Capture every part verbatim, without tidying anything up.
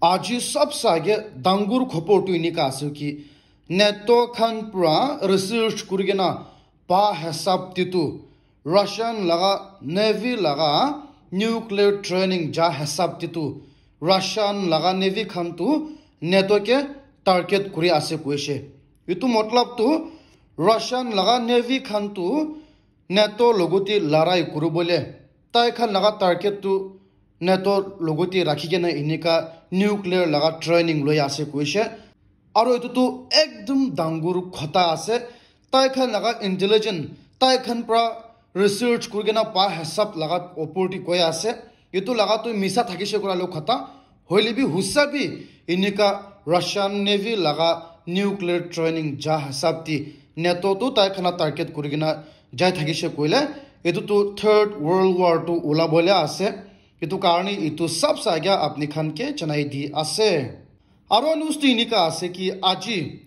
Aji sabse age dangur khobor tu enika ase ki, NATO khan pra research kurikena pa hisab te tu Russian laga navy laga nuclear training ja hisab te tu Russian laga navy khan tu NATO ke target kuri ase koise. Etu matlab tu Russian laga navy khan tu NATO logoti larai kuribole tai khan laga target tu NATO logoti rakhi kena enika nuclear laga training loi ase koise. Aro etu tu ekdum dangur khota ase. Tai khan laga intelligence, tai khan pra research kuri kena pa hisab laga opor te koi ase. Etu laga tu misa thakise kura lo khota. Hoile bi husa bi enika Russian navy laga nuclear training ja hisab te NATO tu tai khan la target kuri kena jai thakise koile, etu tu third world war tu ulabole ase. Etu karne etu sabse age apni khan ke janai di ase. Aro news tu enika ase ki aji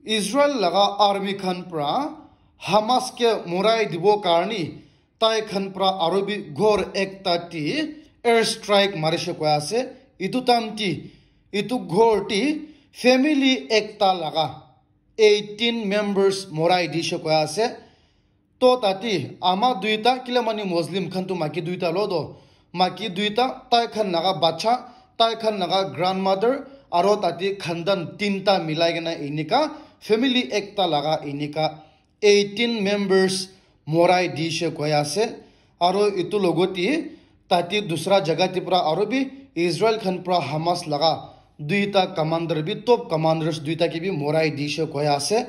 Israel laga army khan pra Hamas ke morai dibo karne tai khan pra aro bi ghor ekta te air strike marise koi ase. Etu time te etu ghor te family ekta laga eighteen members morai dise koi ase. To tate ama duita, kila mani Muslim khan tu maki duita lo do, maki duita, tai khan laga bacha, tai khan laga grandmother, aro tate khandan tinta milai kena enika family ekta laga enika eighteen members morai dise koi ase. Aro etu logoti tate dusra jaga te pra aro bi Israel khan pra Hamas laga duita commander bi, top commanders duita ke bi morai dise koi ase.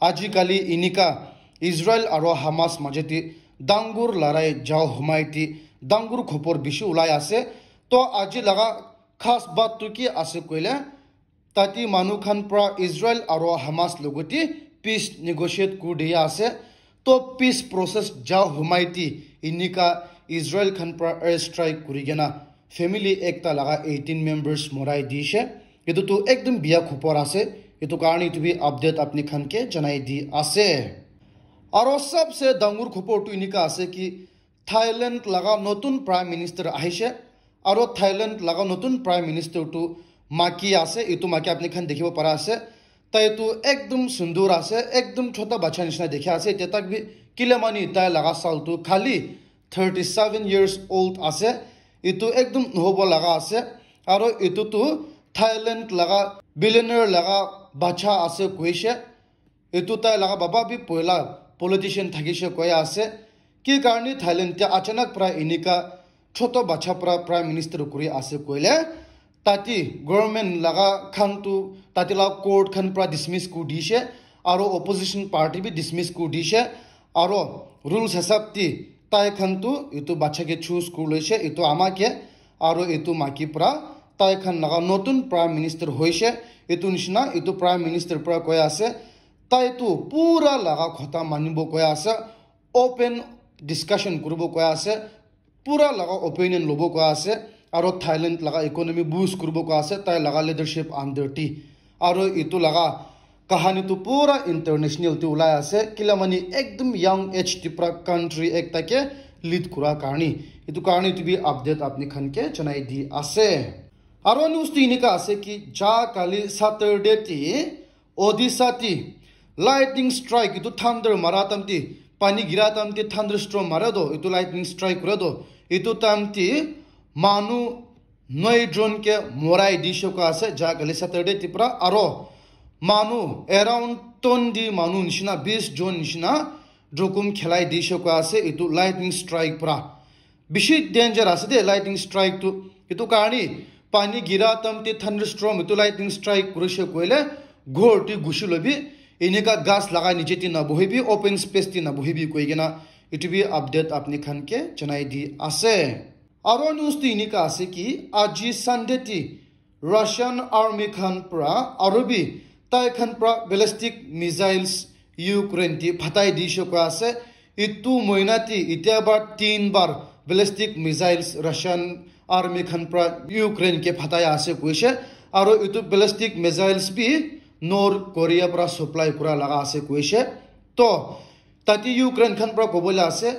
Aji kali enika Israel aro Hamas maje te dangur larai jao humai te dangur khobor bishi ulai ase. To aji laga khas bat tu ki ase koile, tate manu khan pra Israel aro Hamas logoti peace negotiate kuri dia ase. To peace process jao humai te enika Israel khan pra air strike kuri kena family ekta laga eighteen members morai dise. Etu tu ekdum biya khobor ase. Etu karne etu bi update apni khan ke janai di ase. Aro sabse dangur khobor tu enika ase ki Thailand laga notun prime minister ahise. Aro Thailand laga notun prime minister tu maki ase. Etu maki apni khan dikhibo para ase. Tai tu ekdum sundur ase, ekdum chota bacha nishina dikhi ase. Etia tak bi kile mani tai laga sal tu khali thirty seven years old ase. Etu ekdum nohobo laga ase. Aro etu tu Thailand laga billionaire laga bacha ase koise. Etu tai laga baba bi poila politician thakise koi ase. Ki karne Thailand te achanak pra enika choto bacha pra prime minister kuri ase koile, tate government laga khan tu tate la court khan pra dismiss kuri dise, aro opposition party bi dismiss kuri dise, aro rules hisab te tai khan tu etu bacha ke choose kuri loise, etu ama ke, aro etu maki pra tai khan laga notun prime minister hoise. Etu nishina etu prime minister pra koi ase, tai tu pura laga khota manibo koi ase, open discussion kuribo koi ase, pura laga opinion lobo koi ase, aro Thailand laga economy boost kuribo koi ase tai laga leadership under te. Aro etu laga kahani tu pura international te ulai ase, kila mani ekdum young age te pra country ekta ke lead kura karne. Etu karne etu bi update apni khan ke janai di ase. Aro news tu enika ase ki ja kali Saturday te Odisha te lightning strike, etu thunder mara time te, pani gira time te thunderstorm mara do, etu lightning strike kura do, etu time te manu noi jon ke morai dise koi ase, ja kali Saturday te pra, aro manu around twenty manu nishina, bis jon nishina jokhom khelai dise koi ase etu lightning strike pra. Bishi danger ase de lightning strike tu. Etu karne pani gira time te thunderstorm etu lightning strike kurise koile ghor te gushi lobi, enika ghas laga niche te nabohibi, open space te nabohibi koi kena etu bi update apni khan ke janai di ase. Aro news tu enika ase ki aji Sunday te Russian army khan pra aro bi tai khan pra ballistic missiles Ukraine te phatai dise koi ase. Etu moina te etia bar tin bar ballistic missiles Russian army khan pra Ukraine ke phatai ase koise. Aro etu ballistic missiles bi North Korea pra supply kura laga ase koise. To tate Ukraine khan pra kobole ase,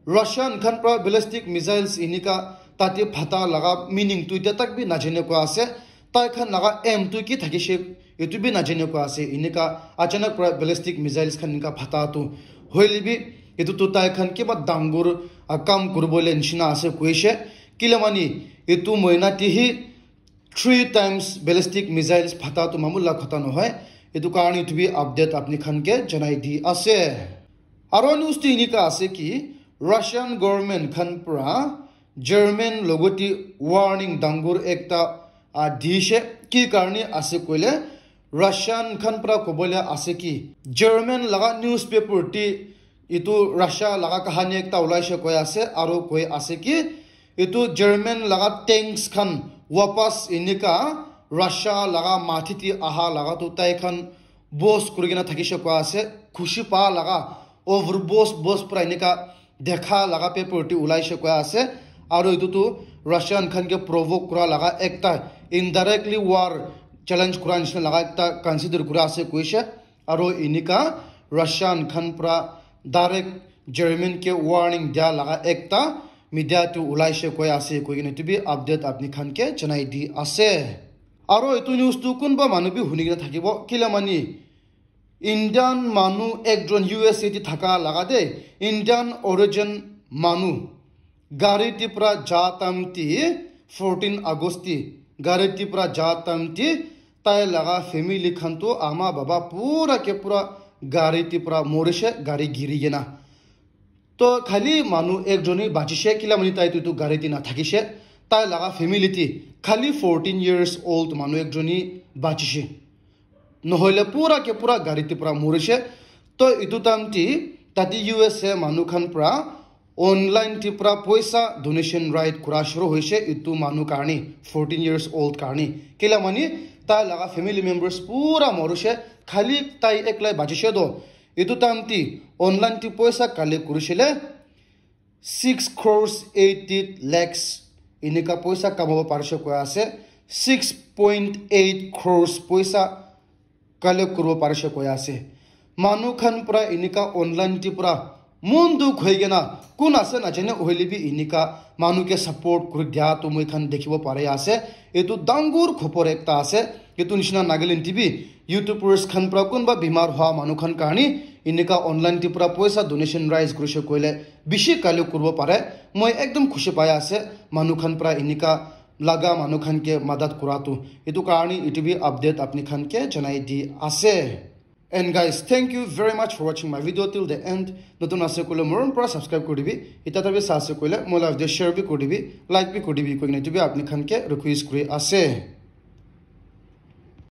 Russian khan pra ballistic missiles enika tate phata laga meaning tu etia tak bi najane koi ase. Tai khan laga aim tu ki thakishe, etu bi najane koi ase. Enika achanak pra ballistic missiles khan enika phata tu hoile bi, etu tu tai khan kiba dangor, ah, kam kuribole nishina ase koishe. Kile mani, etu moina te hi three times ballistic missiles phata tu mamul la khota nohoi. Etu karne etu bi update apni khan ke janai di ase. Aro news tu enika ase ki, Russian government khan pra German logote warning dangor ekta, ah, dishe. Ki karne ase koile, Russian khan pra kobole ase ki, German laga newspaper te etu Russia laga kahani ekta ulaishe koi ase, aro koi ase ki, etu German laga tanks khan wapas enika Russia laga mati te aha laga tu tai khan boss kuri kena thakishe koi ase, khushi pa laga over boss, boss pra enika dekha laga paper te ulaishe koi ase. Aro etu tu Russian khan ke provoke kura laga ekta, indirectly war challenge kura nishina laga ekta consider kura ase koishe. Aro enika Russian khan pra direct German ke warning dia laga ekta media tu ulaishe koi ase koi kena etu bi update apni khan ke janai di ase. Aro etu news tu kunba manu bi huni kena thakibo, kile mani Indian manu ekjon U S A te thaka laga de, Indian origin manu gari te pra ja time te, fourteen August te gari te pra ja time te tai laga family khan tu ama baba pura ke pura gari te pra morishe, gari giri kena. To khali manu ekjoni bachishe, kila mani tai tu, tu gari te nathakishe, tai laga family te khali fourteen years old manu ekjoni bachishe. Nohoile pura ke pura gari te pura morishe. To etu time te tate U S A manu khan pra online te pura poisa donation drive kura shuru hoishe etu manu karne, fourteen years old karne. Kila mani tai laga family members pura morishe, khali tai eklai bachishe to. Etu time te online te poisa collect kurishile six crores eighty lakhs enika poisa kamabo parishe koi ase, six point eight crores poisa collect kuribo parishe koi ase. Manu khan pra enika online te pra mon dukh hoi kena kun ase najane hoile bi enika manu ke support kuri dia tu moi khan dikhibo pari ase. Etu dangor khobor ekta ase. Etu nishina Nagaland te bi YouTubers khan pra kunba bimar hoa manu khan karne enika online te pra poisa donation raise kurishe koile bishi collect kuribo pare. Moi ekdom khushi pai ase manu khan pra enika laga manu khan ke madad kura tu. Etu karne etu bi update apni khan ke janai di ase. And guys, thank you very much for watching my video till the end. Notun ase koile morom pra subscribe kuri dibi. Eta tabi sa ase koile moi live de share bi kuri dibi, like bi kuri dibi koi kena etu bi apni khan ke request kuri ase.